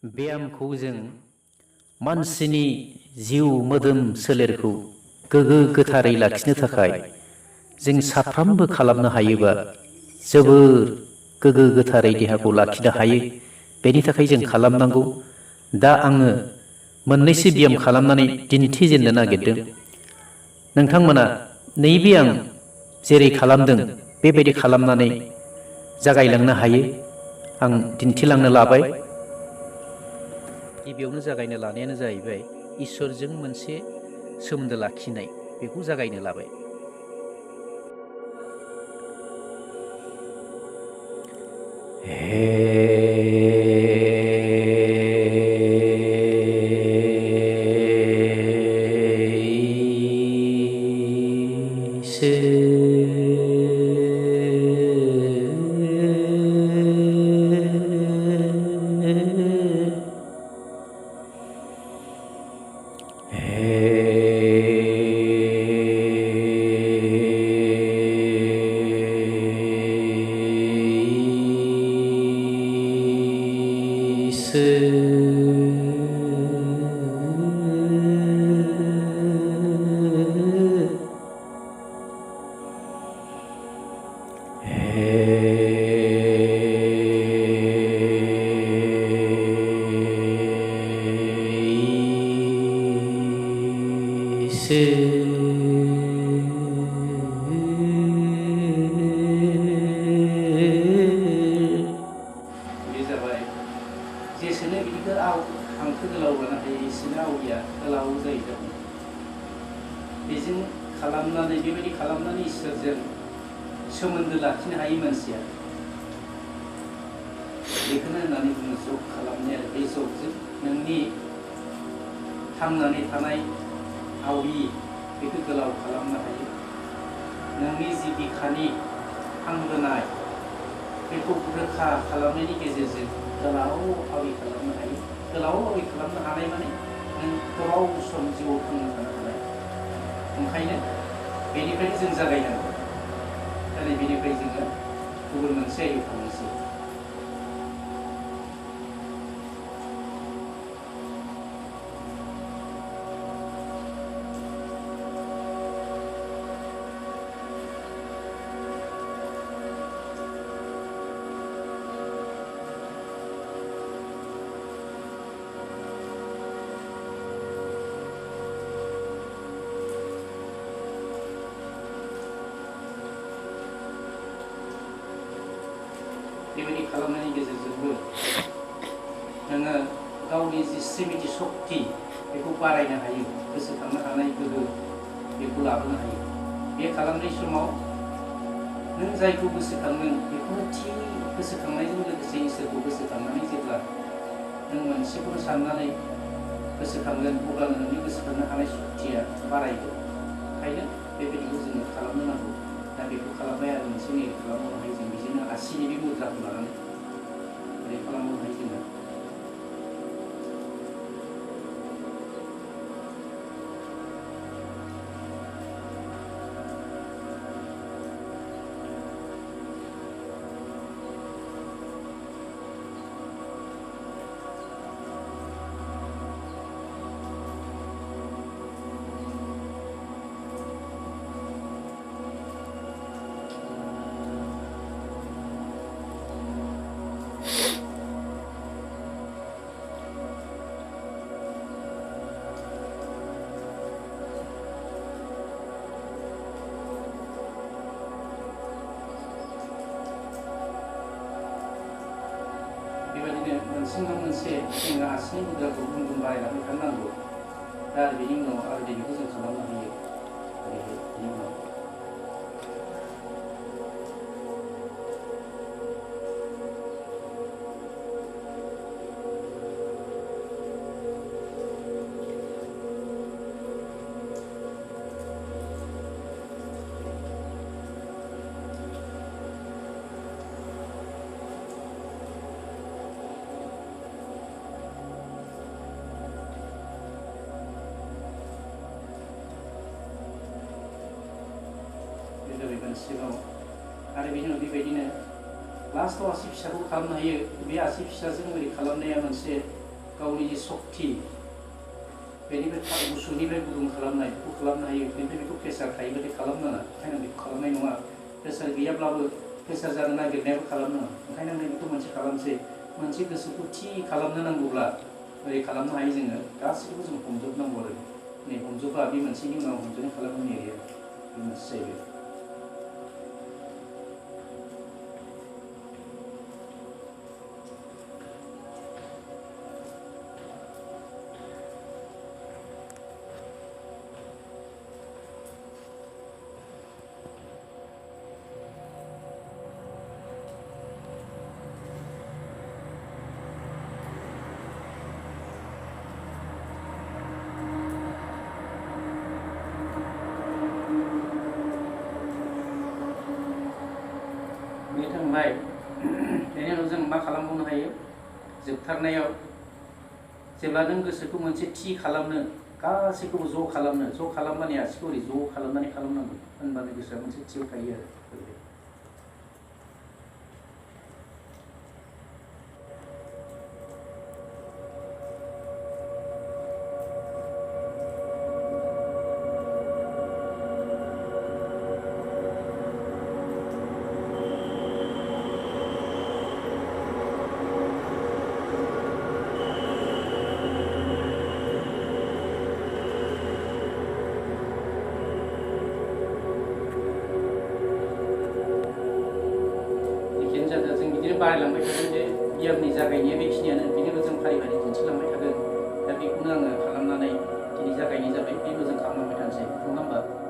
ब्यामखौ जों मानसिनि जिउ मोदोम सोलेरखौ गोगो गोथारै लाखिनो थाखाय जों साफ्रोमबो खालामनो हायोबा जोबोर गोगो गोथारै देहाखौ लाखिनो हायो। बेनि थाखाय जों खालामनांगौ। दा आङो मोननैसो ब्याम खालामनानै दिन्थिजेननो नागिरदों। नोंथांमोना नैबे आं जेरै खालामदों बेबायदि खालामनानै जागायलांनो हायो। आं दिन्थिलांनो लाबाय। गिबियावनो जागायनो लानायानो जाहैबाय इसोरजों मोनसे सोमोन्दो लाखिनाय, बेखौ जागायनो लाबाय। जेसेनो बिदिखौ हांखो गोलाव लानो हायो एसेनो आवलिया गोलाव जायो। बेजों खालामनानै बेबायदि खालामनानै इसोरजों सोमोन्दो लाखिनो हायो मानसिया। बेखौनो होननानै बुङो जग खालामनाय आरो। बे जगजों नोंनि थांनानै थानाय आवलि बेखौ गोलाव खालामनो हायो। नोंनि जि बिखानि हांबोनाय बेखौ रोखा खालामनायनि गेजेरजों गोलाव आवलि खालामनो हायो। गोलाव आवलि खालामनो हानाय माने नों गोबाव सम जिउआव थांना थानो हानाय। ओंखायनो बेनिफ्रायनो जों जागायनांगौ। दिनै बेनिफ्राय जोङो गुबुन मोनसे आयदायाव थांनोसै। बेबायदि खालामनायनि गेजेरजोंबो नोङो गावनि जि स्मृति सक्ति बेखौ बारायनो हायो। गोसोखांनो हानाय गोहो बेखौ लाबोनो हायो। बे खालामनाय समाव नों जायखौ गोसोखांदों बेखौनो थि गोसोखांनायजों लोगोसे इसोरखौ गोसोखांनानै जेब्ला नों मोनसेखौनो साननानै गोसोखांगोन अब्ला नोंनि गोसोखांनो हानाय सक्तिया बारायगोन। ओंखायनो बेबायदिखौ जोङो खालामनो नांगौ। दा बेखौ खालामबाय आरो मोनसे नैबे खालामनो हायो जों बेजोंनो आसिनि बे मुद्राखौ लानानै ओरै खालामनो हायो जोङो। बेबायदिनो मोनसेजों मोनसे जोङो आसिनि मुद्राखौ गुन गुन बारायनानै थांनांगौ। दा बेनि उनाव आरो बेनिखौ जों खालामनो हायो। ओरैहाय बेनि उनाव सिगाङाव आरो बेनि उनाव बेबायदिनो लास्टआव आसि फिसाखौ खालामनो हायो। बे आसि फिसाजों ओरै खालामनाया मोनसे गावनि जि सक्ति बेनिफ्राय गुसुनिफ्राय गुदुं खालामनाय बेखौ खालामनो हायो। बेनिफ्राय बेखौ प्रेसार थायोबाथाय खालामनाङा, ओंखायनो बेखौ खालामनाय नङा। प्रेसार गैयाब्लाबो प्रेसार जानो नागिरनायाबो खालामनाङा, ओंखायनो आं बेखौ मोनसे खालामसै। मोनसे गोसोखौ थि खालामनो नांगौब्ला बोरै खालामनो हायो जोङो गासैखौबो जों हमजोबनांगौ आरो नै हमजोबा बे मोनसेनि उनाव हमजोबनाय खालामनो नागिरो बे मोनसे जाहैबाय। बे थांबाय। बेनि उनाव जों मा खालामबावनो हायो? जोबथारनायाव जेब्ला नों गोसोखौ मोनसे थि खालामनो, गासैखौबो ज' खालामनो, ज' खालामनानै आसिखौ ओरै ज' खालामनानै खालामनांगौ, होनबानो गोसोआ मोनसे थियाव थायो आरो। बारायलांबाय थागोन। बे ब्यामनि जागायनाया बेखिनियानो, बेनि उनाव जों फारि फारि दिन्थिलांबाय थागोन। दा बेखौनो आङो खालामनानै दिनै जागायनाय जाबाय। बेखौ जों खालामलांबाय थानोसै, नङा होमबा?